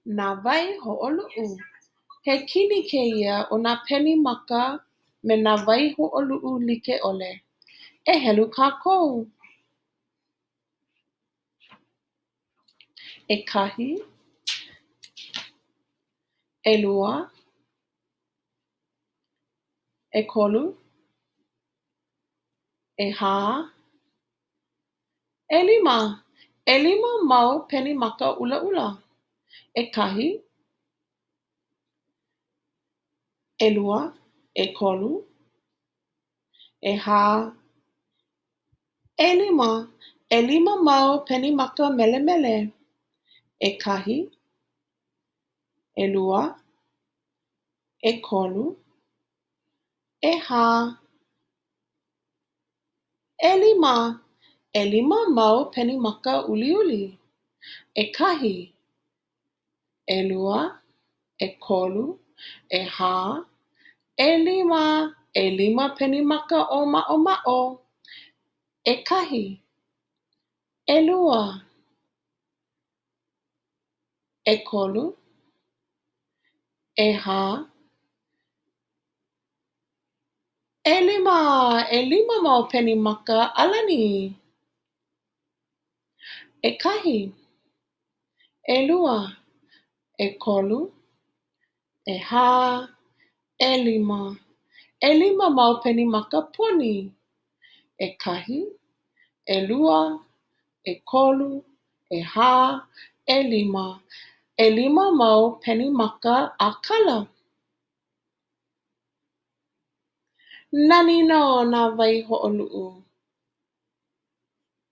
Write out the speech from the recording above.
Nā waihoʻoluʻu. He kini kēia o nā peni maka me nā waihoʻoluʻu like ʻole. E helu kākou. ʻEkahi, ʻelua, ʻekolu, ʻehā, ʻelima. ʻElima mau peni maka ʻulaʻula. ʻEkahi, ʻelua, ʻekolu, ʻehā, ʻelima. ʻElima mau peni maka melemele. ʻEkahi, ʻelua, ʻekolu, ʻehā, ʻelima. ʻElima mau peni maka uliuli. ʻEkahi, ʻelua, ʻekolu, ʻehā, ʻelima. ʻElima peni maka ʻōmaʻomaʻo. ʻEkahi, ʻelua, ʻekolu, ʻehā, ʻelima. ʻElima mau peni maka ʻalani. ʻEkahi, ʻelua, ʻekolu, ʻehā, ʻelima. ʻElima mau peni maka poni. ʻEkahi, ʻelua, ʻekolu, ʻehā, ʻelima. ʻElima mau peni maka ʻākala. Nani nō nā waihoʻoluʻu.